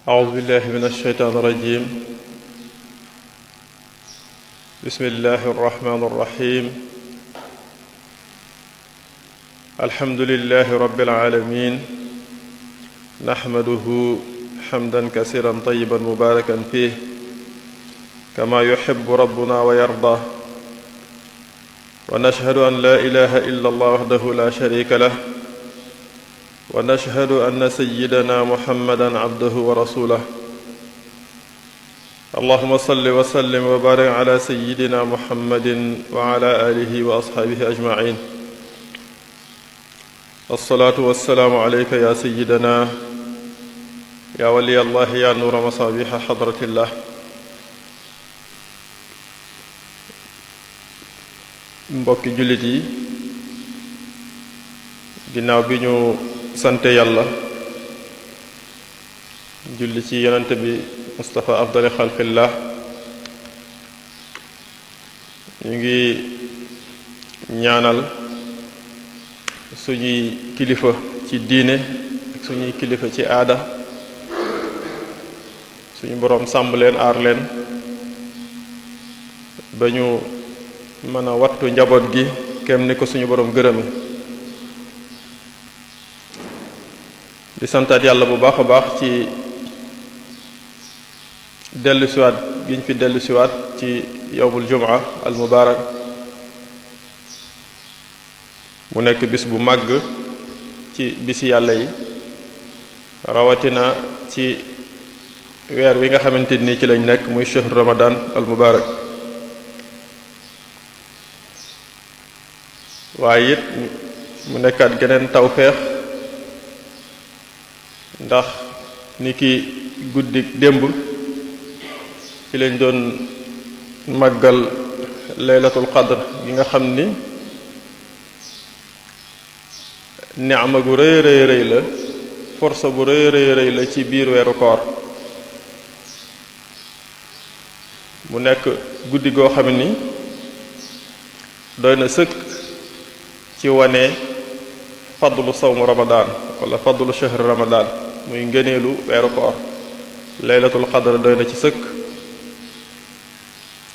أعوذ بالله من الشيطان الرجيم. بسم الله الرحمن الرحيم. الحمد لله رب العالمين، نحمده حمدا كثيرا طيبا مباركا فيه كما يحب ربنا ويرضى، ونشهد أن لا إله إلا الله وحده لا شريك له، ونشهد أن سيدنا محمدا عبده ورسوله. اللهم صل وسلم وبارك على سيدنا محمد وعلى آله وأصحابه أجمعين. الصلاة والسلام عليك يا سيدنا يا ولي الله يا نور مصابيح حضرة الله. mbokki jullit yi, ginnaaw bi ñu sante yàlla julli ci yonente bi Mustafa afdali xalqillah, ñu ngi ñaanal suñuy kilifa ci diine ak suñuy kilifa ci aada, suñu boroom sàmm leen aar leen ba ñu mën a wattu njaboot gi kem ni ko suñu boroom gërëme. di santaat yàlla bu baax a baax ci dellusiwaat gi ñu fi dellusiwaat ci yowmul jumaa al mubaarak, mu nekk bis bu màgg ci bisi yàlla yi, rawatina ci weer wi nga xamante ni ci lañ nekk muy shahru ramadan al mubaarak. waaye it mu nekkaat geneen tawfeex, ndax ni ki guddi démb ci lañ doon màggal laylatul qadr gi nga xam ni neema gu rëy rëy rëy la, force bu rëy rëy rëy la ci biir weeru koor. mu nekk guddi goo xam ni doy na sëkk ci wane fadlu sawmu ramadan wala fadlu shahr ramadan, muy ngëneelu weeru koor. laylatul qadr doy na ci sëkk,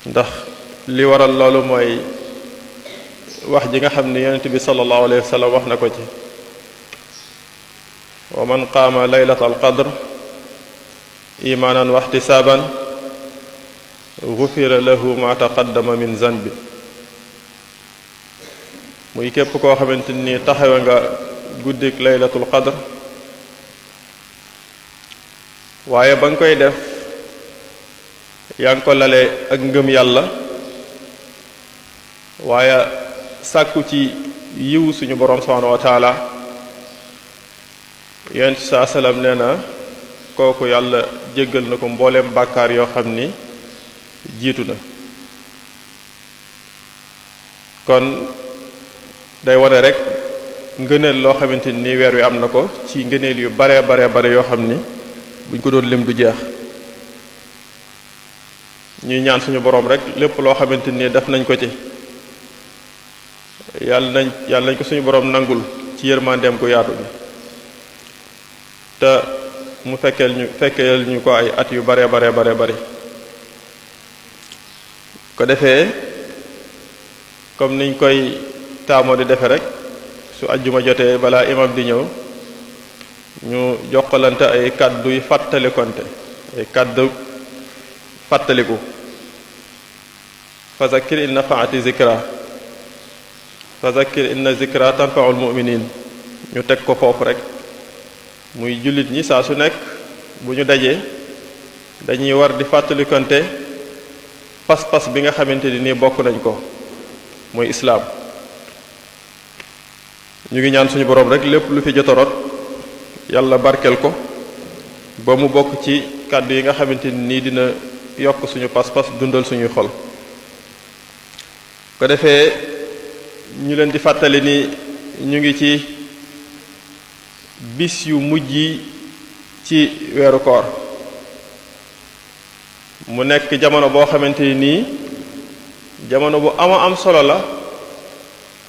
ndax li waral loolu mooy wax ji nga xam ne yonent bi sallallahu alayhi wa sallam wax na ko ci: wa man qaama laylatal qadr imaanan wa ihtisaaban gufira lahu ma taqaddama min zanbi. muy képp koo xamante ni taxawe nga guddik laylatul qadr, waaye ba nga koy def yaa ngi ko lale ak ngëm yàlla, waaye sàkku ci yiw suñu boroom subhanahu wa taala. yonent saa salaam nee na kooku yàlla jéggal na ko mbooleem bàkkaar yoo xam ni jiitu na. kon day wane rek ngëneel loo xamante ni weer wi am na ko ci ngëneel yu bare bare yoo xam ni buñ ko doon lim du jeex. ñuy ñaan suñu boroom rek lépp loo xamante ni def nañ ko ci, yàlla nañ ko suñu boroom nangul ci yërmandeem gu yaatu bi, te mu fekkeel ñu ko ay at yu bare bari. ko defee comme niñ koy taamoo di defe rek, su ajjuma jotee balaa imam di ñëw ñu jokkalante ay kàddu yu fàttalikonte, ay kàddu fàttaliku. fa zakkir in nafaati zikra, fa zakkir inna zikra tanfaul muminin. ñu teg ko foofu rek, muy jullit ñi saa su nekk bu ñu dajee dañuy war di fàttalikonte pas-pas bi nga xamante ni bokk nañ ko, muy islaam. ñu ngi ñaan suñu boroom rek lépp lu fi jot a rot yàlla barkeel ko ba mu bokk ci kàddu yi nga xamante ni dina yokk suñu pas-pas, dundal suñuy xol. ko defee ñu leen di fàttali ni ñu ngi ci bis yu mujj yi ci weeru koor. mu nekk jamono boo xamante nii jamono bu am solo la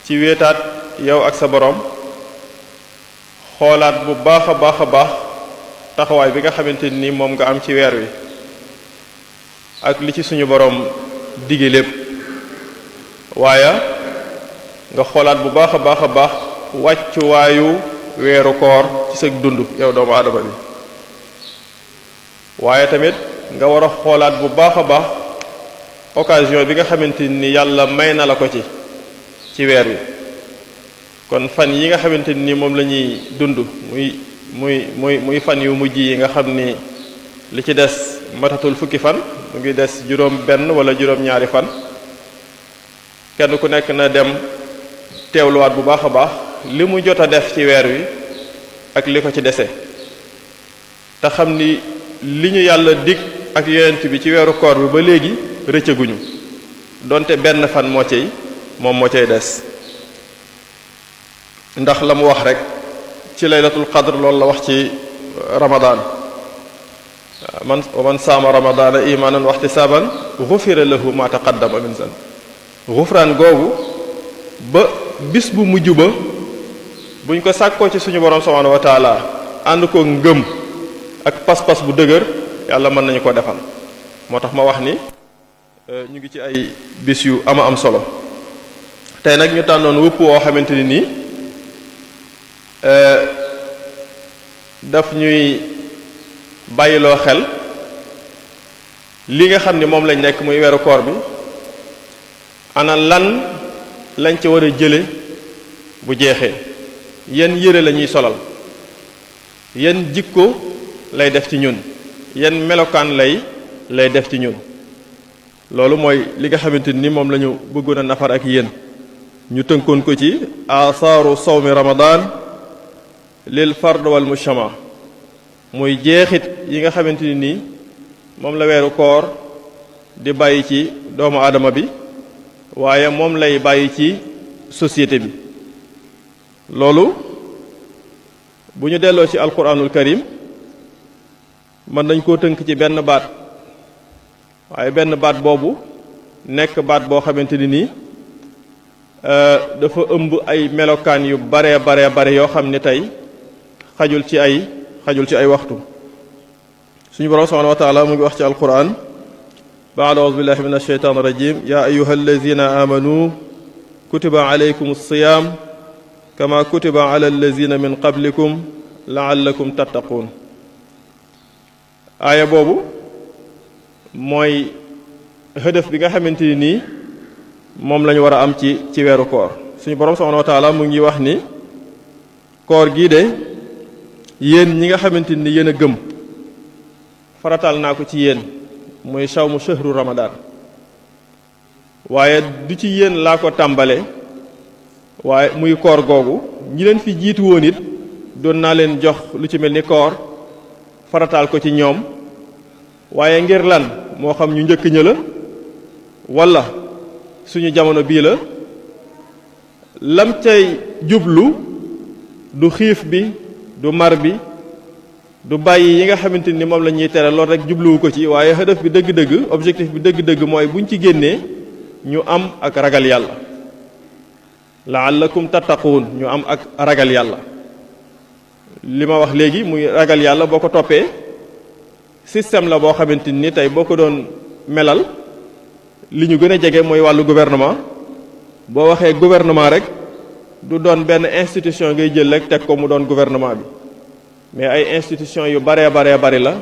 ci wéetaat yow ak sa boroom, xoolaat bu baax a baax taxawaay bi nga xamante ni moom nga am ci weer wi ak li ci suñu borom dige lépp waaye nga xoolaat bu baax a baax a baax wàccuwaayu weeru koor ci sa dund yow doomu aadama bi waaye tamit nga war a xoolaat bu baax a baax occasion bi nga xamante ni yàlla may na la ko ci weer wi kon fan yi nga xamante ni moom la ñuy dund muy fan yu mujj yi nga xam ni li ci des matatul fukki fan mu ngi des juróom benn wala juróom ñaari fan kenn ku nekk na dem teewluwaat bu baax a baax li mu jot a def ci weer wi ak li ko ci dese te xam ni li ñu yàlla dig ak yonent bi ci weeru koor bi ba léegi rëccaguñu donte benn fan moo cay des ndax la mu wax rek ci laylatul qadr loolu la wax ci ramadan man saama ramadana imanan wa ihtisaban ghufira lahu ma taqaddama min zan ghufraan googu ba bis bu mujj ba buñ ko sàkkoo ci suñu borom subhanahu wa taala ànd ko ngëm ak pas-pas bu dëgër yàlla mën nañu ko defal moo tax ma wax ni ñu ngi ci ay bis yu am solo tey nag ñu tànnoon wëpp woo xamante ni nii daf ñuy bàyyiloo xel li nga xam ni moom lañ nekk muy weeru koor bi ana lan lañ ci war a jële bu jeexee yan yére la ñuy solal yan jikko lay def ci ñun yan melokaan lay def ci ñun loolu mooy li nga xamante ni moom la ñu bëggoon a nafar ak yéen ñu tënkoon ko ci asaaru sawmi ramadan lil fard wal mujtama muy jeexit yi nga xamante ni nii moom la weeru koor di bàyyi ci doomu aadama bi waaye moom lay bàyyi ci société bi loolu bu ñu delloo ci alquranul karim mën nañ koo tënk ci benn baat waaye benn baat boobu nekk baat boo xamante ni nii dafa ëmb ay melokaan yu bare yoo xam ne tey xajul ci ay waxtu suñu borom subhanahu wa ta'ala mu ngi wax ci alquran ba'da a'udhu billahi minash shaitanir rajim ya ayyuhallazina amanu kutiba alaykumus siyam kama kutiba alal lazina min qablikum la'allakum tattaqun aaya boobu mooy hëdëf bi nga xamante ni nii moom lañu war a am ci weeru koor suñu borom subhanahu wa ta'ala mu ngi wax ni koor gii de yéen ñi nga xamante ni yéen a gëm faratal naa ko ci yéen muy sawmu shahru ramadan waaye du ci yéen laa ko tàmbale waaye muy koor googu ñi leen fi jiitu woon it doon naa leen jox lu ci mel ni koor faratal ko ci ñoom waaye ngir lan moo xam ñu njëkk ña la wala suñu jamono bii la lam cay jublu du xiif bi du mar bi du bàyyi yi nga xamante ni moom la ñuy tere loolu rek jubluwu ko ci waaye hëdëf bi dëgg-dëgg objectif bi dëgg-dëgg mooy buñ ci génnee ñu am ak ragal yàlla la'allakum tattaquun ñu am ak ragal yàlla li ma wax léegi muy ragal yàlla boo ko toppee système la boo xamante ni tey boo ko doon melal li ñu gën a jege mooy wàllu gouvernement boo waxee gouvernement rek du doon benn institution ngay jël rek teg ko mu doon gouvernement bi mais ay institution yu bari la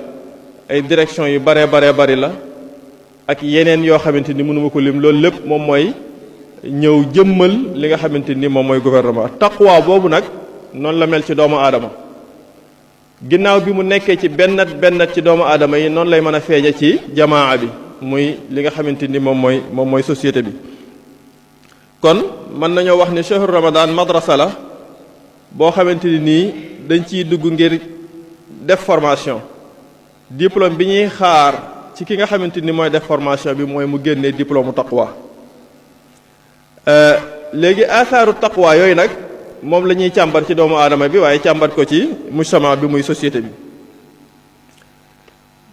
ay direction yu bari la ak yeneen yoo xamante ni mënuma ko lim loolu lépp moom mooy ñëw jëmmal li nga xamante ni moom mooy gouvernement taqwa boobu nag noonu la mel ci doomu aadama ginnaaw bi mu nekkee ci bennat ci doomu aadama yi noonu lay mën a feeñe ci jamaa bi muy li nga xamante ni moom mooy société bi kon mën nañoo wax ni shahru ramadan madrasa la boo xamante ni nii dañ ciy dugg ngir def formation diplôme bi ñuy xaar ci ki nga xamante ni mooy def formation bi mooy mu génnee diplôme taqwa léegi asaaru taqwa yooyu nag moom la ñuy càmbar ci doomu aadama bi waaye càmbar ko ci mujtama bi muy société bi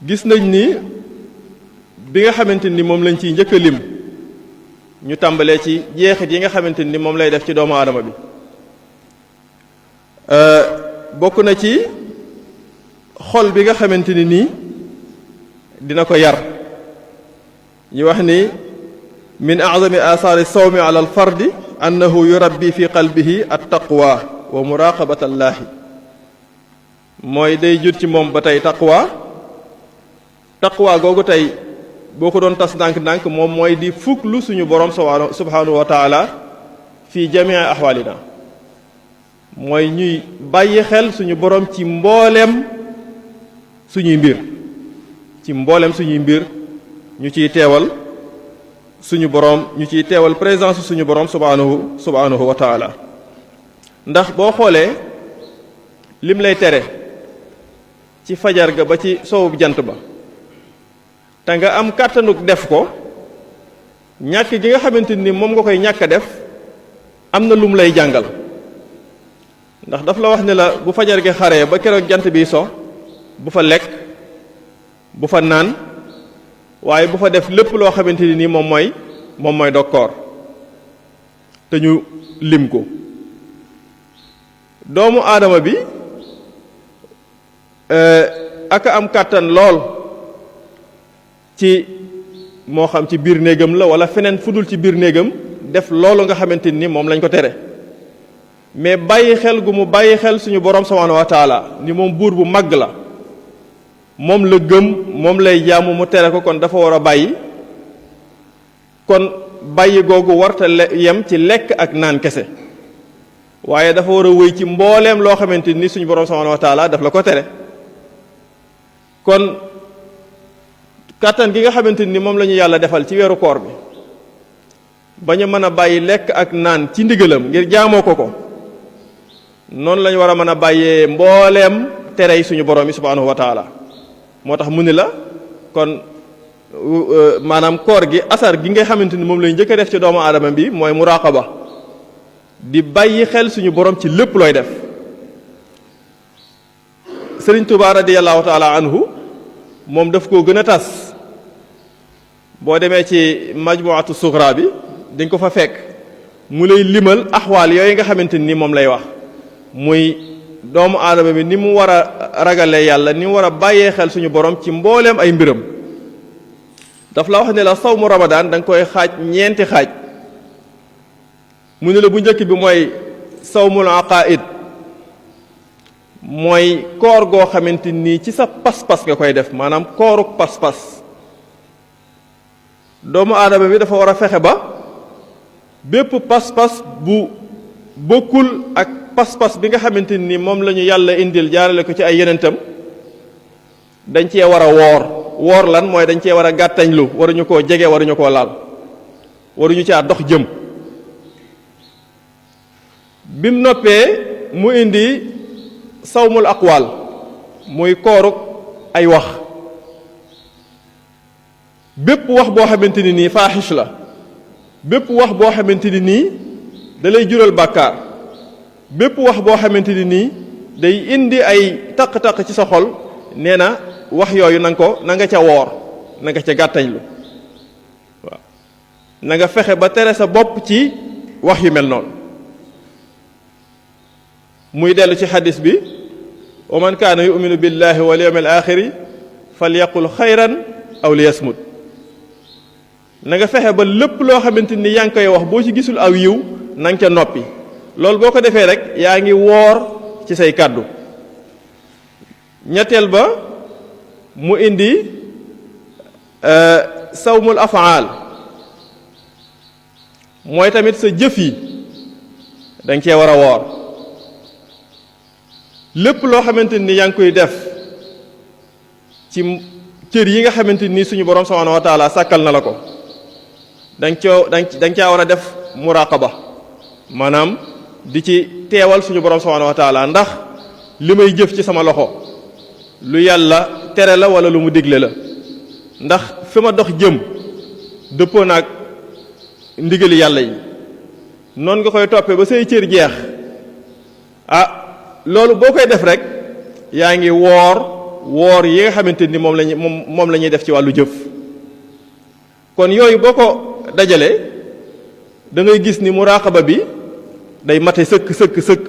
gis nañ ni bi nga xamante ni moom lañ ciy njëkk a lim ñu tàmbalee ci jeexit yi nga xamante ni moom lay def ci doomu aadama bi bokk na ci xol bi nga xamante ni nii dina ko yar ñu wax ni min a'zami asaari sawmi ala al fardi annahu yurabbi fi qalbihi at taqwa wa muraqabata allaahi mooy day jur ci moom ba tey taqwa googu tey boo ko doon tas ndànk-ndànk moom mooy di fuglu suñu borom subhanahu wa taala fi jamii ahwalina mooy ñuy bàyyi xel suñu borom ci mbooleem suñuy mbir ñu ciy teewal suñu borom ñu ciy teewal présence suñu borom subhanahu wa taala ndax boo xoolee lim lay tere ci fajar ga ba ci sowu jant ba te nga am kàttanuk def ko ñàkk gi nga xamante ni moom nga koy ñàkk a def am na lum lay jàngal ndax daf la wax ne la bu fajar gi xaree ba keroog jant bi so bu fa lekk bu fa naan waaye bu fa def lépp loo xamante ni nii moom mooy dokkoor te ñu lim ko doomu aadama bi aka am kàttan lool ci moo xam ci biir néegam la wala feneen fudul ci biir néegam def loolu nga xamante ni moom lañ ko tere mais bàyyi xel gu mu bàyyi xel suñu borom subhanahu wa taala ni moom buur bu màgg la moom la gëm moom lay jaamu mu tere ko kon dafa war a bàyyi kon bàyyi googu warta yem ci lekk ak naan kese waaye dafa war a wéy ci mbooleem loo xamante ni suñu borom subhanahu wa taala daf la ko tere kon kàttan gi nga xamante ni moom la ñu yàlla defal ci weeru koor bi ba ñu mën a bàyyi lekk ak naan ci ndigalam ngir jaamoo ko noonu la ñu war a mën a bàyyee mbooleem tere yi suñu borom yi subhanahu wa taala moo tax mu ni la kon maanaam koor gi asar gi nga xamante ni moom lay njëkk a def ci doomu aadama bi mooy muraqaba di bàyyi xel suñu borom ci lépp looy def Sëriñ Tuubaa radiyallahu taala anhu moom daf koo gën a tas boo demee ci majmuatu sughra bi dañ ko fa fekk mu lay limal axwaal yooyu nga xamante ni moom lay wax muy doomu aadama bi ni mu war a ragalee yàlla ni mu war a bàyyee xel suñu borom ci mbooleem ay mbiram daf la wax ne la sawmu ramadaan da nga koy xaaj ñeenti xaaj mu ne la bu njëkk bi mooy sawmul aqaid mooy koor goo xamante nii ci sa pas-pas nga koy def maanaam kooruk pas-pas doomu aadama bi dafa war a fexe ba bépp pas-pas bu bokkul ak pas-pas bi nga xamante ni moom la ñu yàlla indil jaarale ko ci ay yenentam dañ cee war a woor lan mooy dañ cee war a gàttañlu waruñu koo jege waruñu koo laal waruñu caa dox jëm bim noppee mu indi sawmul aqwal muy kooruk ay wax bépp wax boo xamante ni nii faaxish la bépp wax boo xamante ni nii da lay jural bàkkaar bépp wax boo xamante ni nii day indi ay taq-taq ci sa xol nee na wax yooyu na nga ca woor na nga ca gàttañlu waaw na nga fexe ba tere sa bopp ci wax yu mel noonu muy dellu ci xadis bi wa man kaana yuminu billahi wal yawmil axiri falyaqul xayran aw liyasmut na nga fexe ba lépp loo xamante ni yaa ngi koy wax boo ci gisul aw yiw na nga ca noppi loolu boo ko defee rek yaa ngi woor ci say kàddu ñetteel ba mu indi sawmul afaal mooy tamit sa jëf yi da nga cee war a woor lépp loo xamante ni yaa ngi koy def ci cër yi nga xamante ni suñu borom subhanahu wa taala sàkkal na la ko da nga caa war a def muraqaba maanaam di ci teewal suñu borom subhanahu wa taala ndax li may jëf ci sama loxo lu yàlla tere la wala lu mu digle la ndax fi ma dox jëm dëppoo naag ndigali yàlla yi noonu nga koy toppee ba say cër jeex loolu boo koy def rek yaa ngi woor yi nga xamante ni moom la ñuy def ci wàllu jëf kon yooyu boo ko dajalee da ngay gis ni muraqaba bi day mate sëkk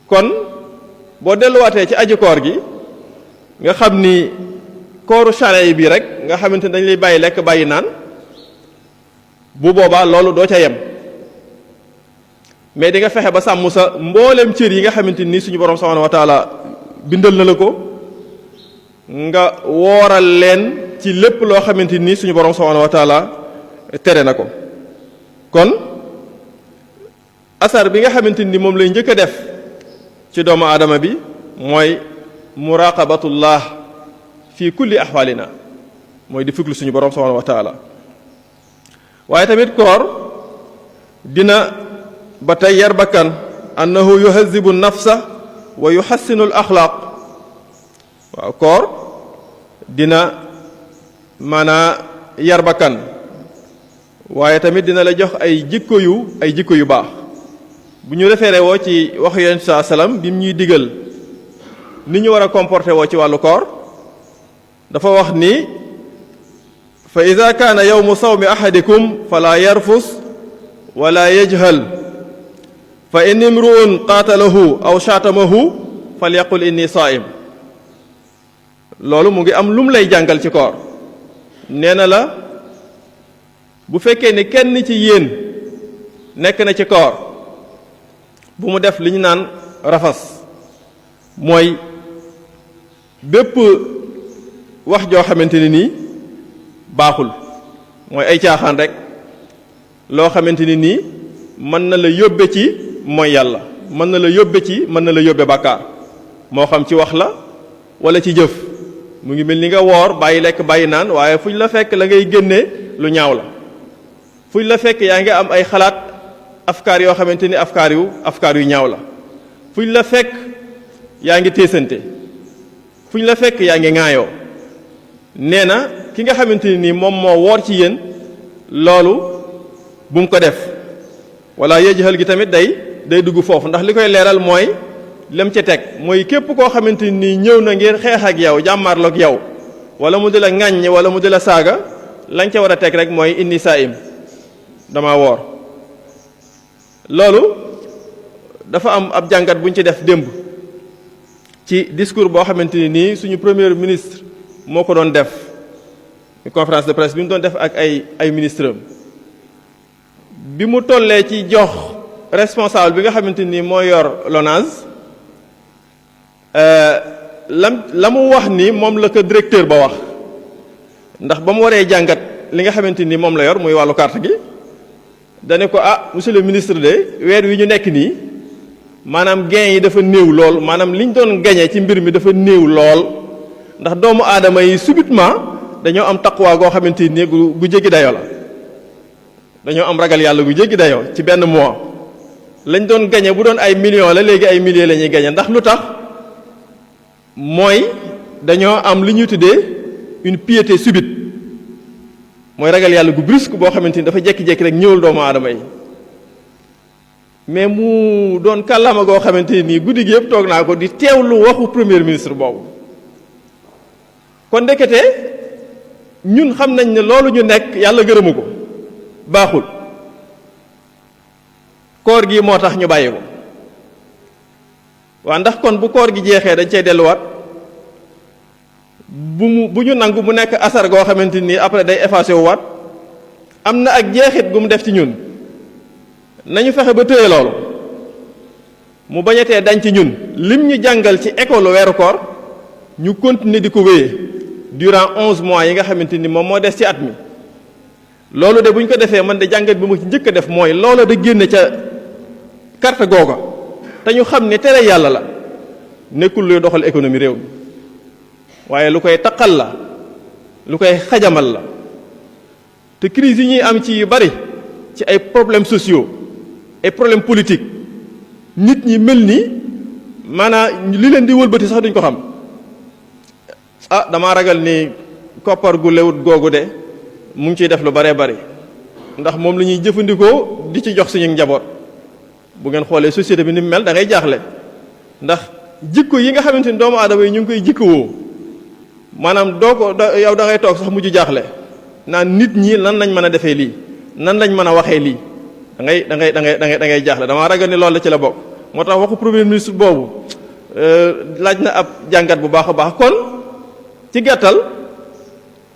kon boo delluwaatee ci aji koor gi nga xam ni kooru charia bi rek nga xamante ni dañ lay bàyyi lekk bàyyi naan bu boobaa loolu doo ca yem mais di nga fexe ba sàmm sa mboolem cër yi nga xamante ni suñu borom subhanahu wa taala bindal na la ko nga wooral leen ci lépp loo xamante ni suñu borom subhanahu wa taala tere na ko. kon asar bi nga xamante ni moom lay njëkk a def ci doomu aadama bi mooy muraqabatullah fi kulli ahwalina mooy di fuglu suñu borom subhanahu wa taala. waaye tamit koor dina ba tey yar bakkan annahu yuhazibu nafsa wa yuhassinu al axlaaq. waaw koor dina maanaa yar bakkan waaye tamit dina la jox ay jikko yu baax. bu ñu référé woo ci waxu yonent saa salaam bi mu ñuy digal ni ñu war a comporté woo ci wàllu koor dafa wax ni fa ida kaana yawmu sawmi ahadikum fala yarfus wala yajhal fa in imru'un qaatalahu aw shaatamahu falyaqul inni saa'im. loolu mu ngi am lu mu lay jàngal ci koor. nee na la bu fekkee ni kenn ci yéen nekk na ci koor bu mu def li ñu naan rafas mooy bépp wax joo xamante ni nii baaxul mooy ay caaxaan rek loo xamante ni nii mën na la yóbbe ci mooy yàlla mën na la yóbbe bàkkaar moo xam ci wax la wala ci jëf. mu ngi mel ni nga woor bàyyi lekk bàyyi naan waaye fuñ la fekk la ngay génnee lu ñaaw la fuñ la fekk yaa ngi am ay xalaat afkaar yoo xamante ni afkaar yu ñaaw la fuñ la fekk yaa ngi téesante fuñ la fekk yaa ngi ŋaayoo. nee na ki nga xamante ni moom moo woor ci yéen loolu bu mu ko def wala yejjal gi tamit day dugg foofu ndax li koy leeral mooy lem ca teg mooy képp koo xamante ni ñëw na ngir xeex ak yow jàmmaarloog yow wala mu di la ŋàññ wala mu di la saaga lañ ca war a teg rek mooy inni saa'im dama woor. loolu dafa am ab jàngat buñ ci def démb ci discours boo xamante ni nii suñu premier ministre moo ko doon def conférence de presse bi mu doon def ak ay ministre am bi mu tollee ci jox responsable bi nga xamante ni moo yor LONASE la mu wax ni moom la ko directeur ba wax ndax ba mu waree jàngat li nga xamante ni moom la yor muy wàllu carte gi dane ko monsieur le ministre de weer wi ñu nekk nii maanaam gain yi dafa néew lool maanaam liñ doon gañe ci mbir mi dafa néew lool ndax doomu aadama yi subitement dañoo am taqwa goo xamante ni gu jéggi dayoo la dañoo am ragal yàlla gu jéggi dayoo ci benn mois lañ doon gañe bu doon ay millions la léegi ay milliers la ñuy gañe ndax lu tax mooy dañoo am li ñuy tuddee une piété subite mooy ragal yàlla gu brusque boo xamante ni dafa jékki-jékki rek ñëwal doomu aadama yi mais mu doon kàllaama goo xamante nii guddi gi yëpp toog naa ko di teewlu waxu premier ministre boobu. kon ndekete ñun xam nañ ne loolu ñu nekk yàlla gërëmu ko baaxul koor gi moo tax ñu bàyyi ko waa ndax kon bu koor gi jeexee dañ cey delluwaat bu ñu nangu mu nekk asar goo xamante nii après day effacé wu waat am na ak jeexit gu mu def ci ñun nañu fexe ba tëye loolu mu bañatee dañ ci ñun lim ñu jàngal ci école weeru koor ñu continuer di ko wéyee durant 11 mois yi nga xamante ni moom moo des ci at mi. loolu de bu ñu ko defee man de jàngat bi mu ci njëkk a def mooy loola da génne ca carte googa te ñu xam ne tere yàlla la nekkul luy doxal économie réew mi waaye lu koy taqal la lu koy xajamal la te crise yi ñuy am ci yu bari ci ay problèmes sociaux ay problèmes politiques nit ñi mel ni maanaam li leen di wëlbati sax duñ ko xam damaa ragal ni koppar gu lewut googu de mu ngi ciy def lu baree bari ndax moom la ñuy jëfandikoo di ci jox suñu njaboot bu ngeen xoolee société bi ni mu mel da ngay jaaxle ndax jikko yi nga xamante ni doomu aadama yi ñu ngi koy jikkowoo maanaam yow da ngay toog sax mujj jaaxle naan nit ñi lan lañ mën a defee lii nan lañ mën a waxee lii da ngay jaaxle damaa ragal ni loolu la ci la bokk. moo tax waxu premier ministre boobu laaj na ab jàngat bu baax a baax kon ci gàttal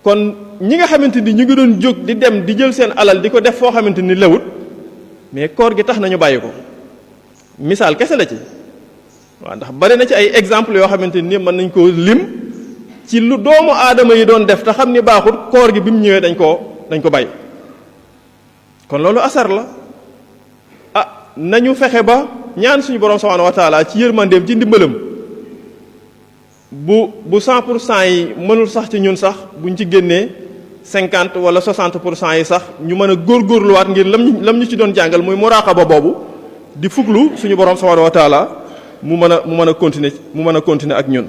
kon ñi nga xamante ni ñu ngi doon jóg di dem di jël seen alal di ko def foo xamante ni lewut mais koor gi tax nañu bàyyi ko misaal kese la ci waaw ndax bari na ci ay exemple yoo xamante ni mën nañ koo lim ci lu doomu aadama yi doon def te xam ni baaxul koor gi bi mu ñëwee dañ ko bàyyi kon loolu asar la nañu fexe ba ñaan suñu borom subhanahu wa taala ci yërmandeem ci ndimbalam bu 100% yi mënul sax ci ñun sax buñ ci génnee 50 wala 60% yi sax ñu mën a góorgóorluwaat ngir lam ñu ci doon jàngal muy muraqaba boobu di fuglu suñu borom subhanahu wa taala mu mën a continuer ak ñun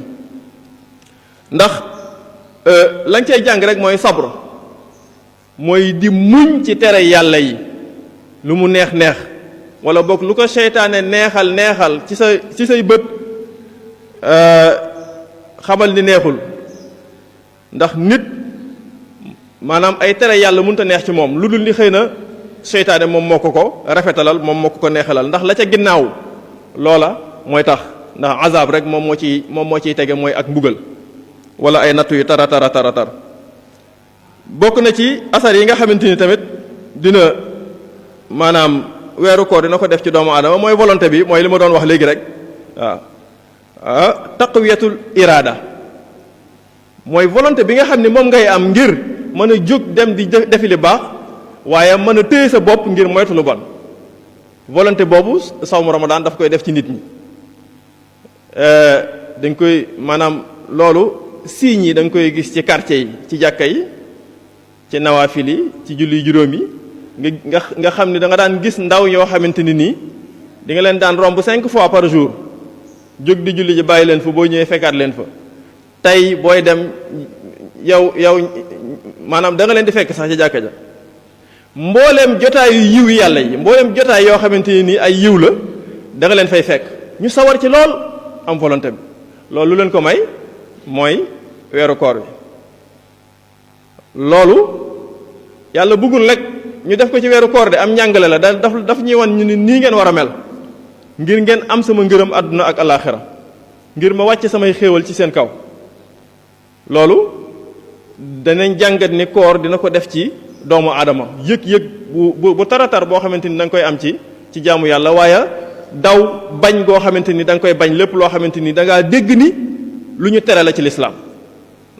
ndax lañ cay jàng rek mooy sabr mooy di muñ ci tere yàlla yi lu mu neex wala boog lu ko seytaane neexal ci say bët xamal ni neexul ndax nit maanaam ay tere yàlla mënut a neex ci moom lu dul ni xëy na seytaane moom moo ko rafetalal moom moo ko neexalal ndax la ca ginnaaw loola mooy tax ndax azab rek moom moo ciy tege mooy ak mbugal wala ay nattu yu tara bokk na ci asar yi nga xamante ni tamit dina maanaam weeru koor dina ko def ci doomu aadama mooy volonté bi mooy li ma doon wax léegi rek waaw taqwiyatul iraada mooy volonté bi nga xam ne moom ngay am ngir mën a jóg dem di defi li baax waaye mën a téye sa bopp ngir moytu lu bon volonté boobu sawmu Ramadan daf koy def ci nit ñi dañ koy maanaam loolu signes yi da nga koy gis ci quartier yi ci jàkka yi ci nawaafil yi ci julli juróom yi nga xam ni da nga daan gis ndaw yoo xamante ni nii di nga leen daan romb 5 fois par jour jóg di julli ji bàyyi leen fa boo ñëwee fekkaat leen fa tey booy dem yow maanaam da nga leen di fekk sax ci jàkka ja mbooleem jotaayu yiw yàlla yi mbooleem jotaay yoo xamante ni nii ay yiw la da nga leen fay fekk ñu sawar ci lool am volonté bi loolu lu leen ko may mooy weeru koor bi loolu yàlla bëggul rek ñu def ko ci weeru koor de am njàngale la daf ñuy wan ñu ni nii ngeen war a mel ngir ngeen am sama ngërëm àdduna ak alaxira ngir ma wàcce samay xéewal ci seen kaw loolu danañ jàngat ni koor dina ko def ci doomu aadama yëg-yëg bu taratar boo xamante ni da nga koy am ci jaamu yàlla waaye daw bañ goo xamante ni da nga koy bañ lépp loo xamante ni da ngaa dégg ni lu ñu tere la ci lislaam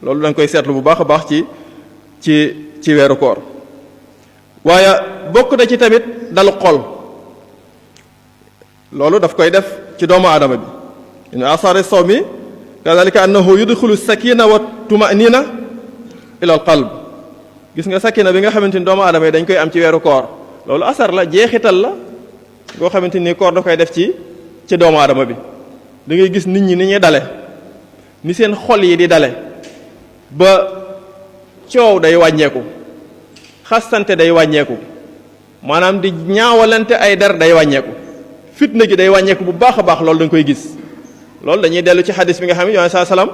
loolu da nga koy seetlu bu baax a baax ci weeru koor waaye bokk na ci tamit dalu xol loolu daf koy def ci doomu aadama bi in asari sawmi kadhalika annahu yudxilu sakina wa tumanina ila al qalb gis nga sakina bi nga xamante ni doomu aadama yi dañ koy am ci weeru koor loolu asar la jeexital la goo xamante ni koor da koy def ci doomu aadama bi da ngay gis nit ñi ni ñuy dale ni seen xol yi di dale ba coow day wàññeeku xastante day wàññeeku maanaam di ñaawalante ay der day wàññeeku fitna gi day wàññeeku bu baax a baax loolu da nga koy gis loolu dañuy dellu ci xadis bi nga xam ne yonent saa salaam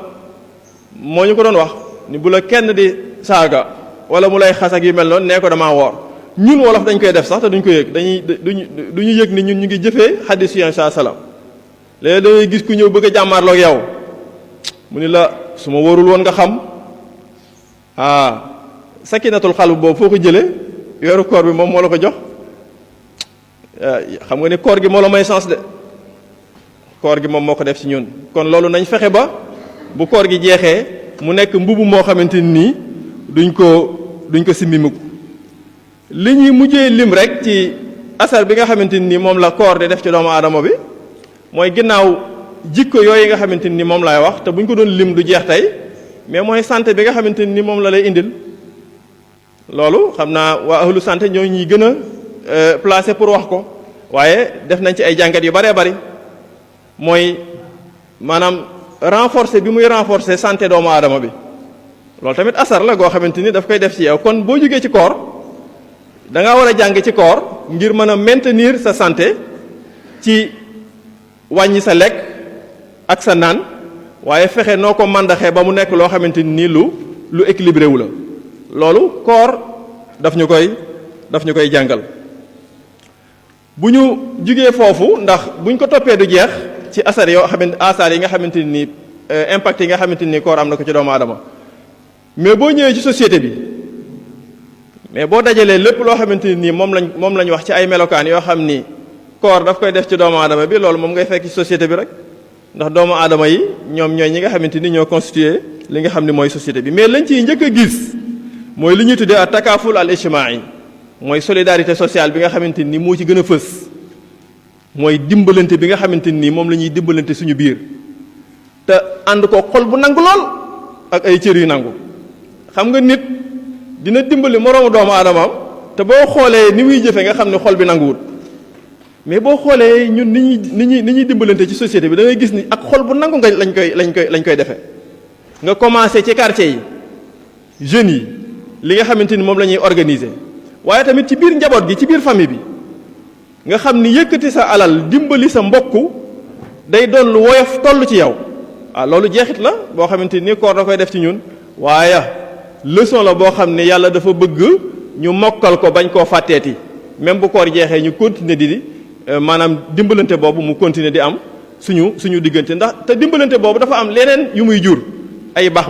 moo ñu ko doon wax ni bu la kenn di saaga wala mu lay xas ak yu mel noonu nee ko damaa woor ñun wolof dañ koy def sax te duñ ko yëg duñu yëg ni ñun ñu ngi jëfee xadis yonent saa salaam léegi da ngay gis ku ñëw bëgg a jàmmaarloog yow mu ni la su ma wóorul woon nga xam sakinatul xalb boobu foo ko jëlee weeru koor bi moom moo la ko jox xam nga ni koor gi moo la may chance de koor gi moom moo ko def ci ñun kon loolu nañ fexe ba bu koor gi jeexee mu nekk mbubu moo xamante ni duñ ko simmi mukk li ñuy mujjee lim rek ci asar bi nga xamante ni moom la koor di def ci doomu aadama bi mooy ginnaaw jikko yooyu nga xamante ni moom lay wax te buñ ko doon lim du jeex tey mais mooy santé bi nga xamante ni moom la lay indil loolu xam naa waa ahlu santé ñoo ñuy gën a placé pour wax ko waaye def nañ ci ay jàngat yu baree bari mooy maanaam renforcer bi muy renforcer santé doomu aadama bi loolu tamit asar la goo xamante ni daf koy def ci yow kon boo jógee ci koor da ngaa war a jàng ci koor ngir mën a maintenir sa santé ci wàññi sa lekk ak sa naan waaye fexe noo ko màndaxee ba mu nekk loo xamante ni lu équilibré wu la loolu koor daf ñu koy jàngal bu ñu jugee foofu ndax buñ ko toppee du jeex ci asar yi nga xamante ni impact yi nga xamante ni koor am na ko ci doomu aadama mais boo ñëwee ci société bi mais boo dajalee lépp loo xamante ni moom lañ wax ci ay melokaan yoo xam ni koor daf koy def ci doomu aadama bi loolu moom ngay fekk ci société bi rek ndax doomu aadama yi ñoom ñooy ñi nga xamante ni ñoo constitué li nga xam ni mooy société bi mais lañ ciy njëkk a gis mooy li ñuy tuddee ak takaaful al ijtimaai mooy solidarité sociale bi nga xamante ni moo ci gën a fës mooy dimbalante bi nga xamante ni moom la ñuy dimbalante suñu biir te ànd ko xol bu nangu lool ak ay cër yu nangu xam nga nit dina dimbali moroomu doomu aadamaam te boo xoolee ni muy jëfe nga xam ne xol bi nanguwul mais boo xoolee ñun ni ñuy dimbalante ci société bi da ngay gis ni ak xol bu nangu nga lañ koy defee nga commencé ci quartier yi jeunes yi li nga xamante ni moom la ñuy organiser waaye tamit ci biir njaboot gi ci biir famille bi nga xam ni yëkkati sa alal dimbali sa mbokk day doon lu woyof toll ci yow loolu jeexit la boo xamante ni koor da koy def ci ñun waaye leçon la boo xam ne yàlla dafa bëgg ñu mokkal ko bañ koo fàtteeti même bu koor jeexee ñu continuer di maanaam dimbalante boobu mu continuer di am suñu diggante ndax te dimbalante boobu dafa am leneen yu muy jur ay baax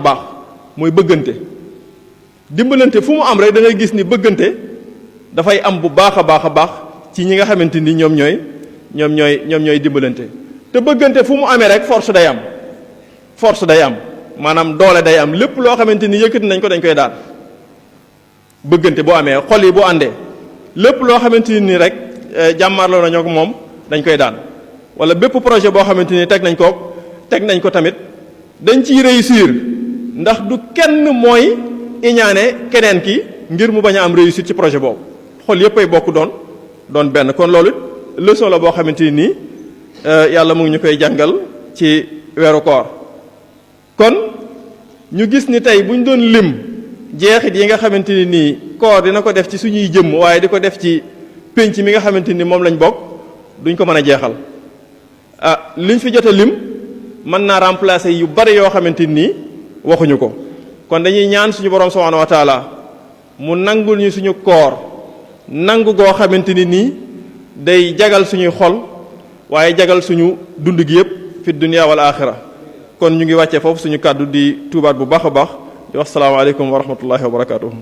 mooy bëggante dimbalante fu mu am rek da ngay gis ni bëggante dafay am bu baax a baax ci ñi nga xamante ni ñoom ñooy dimbalante te bëggante fu mu amee rek force day am maanaam doole day am lépp loo xamante ni yëkkati nañ ko dañ koy daal bëggante boo amee xol yi boo àndee lépp loo xamante ni rek jàmmaarloo nañoo ko moom dañ koy daal wala bépp projet boo xamante ni teg nañ ko tamit dañ ciy réussir ndax du kenn mooy iñaane keneen ki ngir mu bañ a am réussite ci projet boobu xol yépp ay bokk doon benn kon loolu leçon la boo xamante ni nii yàlla mu ngi ñu koy jàngal ci weeru koor kon ñu gis ni tey bu ñu doon lim jeexit yi nga xamante ni nii koor dina ko def ci suñuy jëmm waaye di ko def ci pénc mi nga xamante ni moom lañ bokk duñ ko mën a jeexal liñ fi jot a lim mën naa remplacer yu bari yoo xamante ni waxuñu ko kon dañuy ñaan suñu borom subhanahu wa taala mu nangul ñu suñu koor nangu goo xamante ni nii day jagal suñuy xol waaye jagal suñu dund gi yépp fi dunya wal axira kon ñu ngi wàccee foofu suñu kàddu di tuubaat bu baax a baax di wax salaamaaleykum wa rahmatullahi wa barakatuhu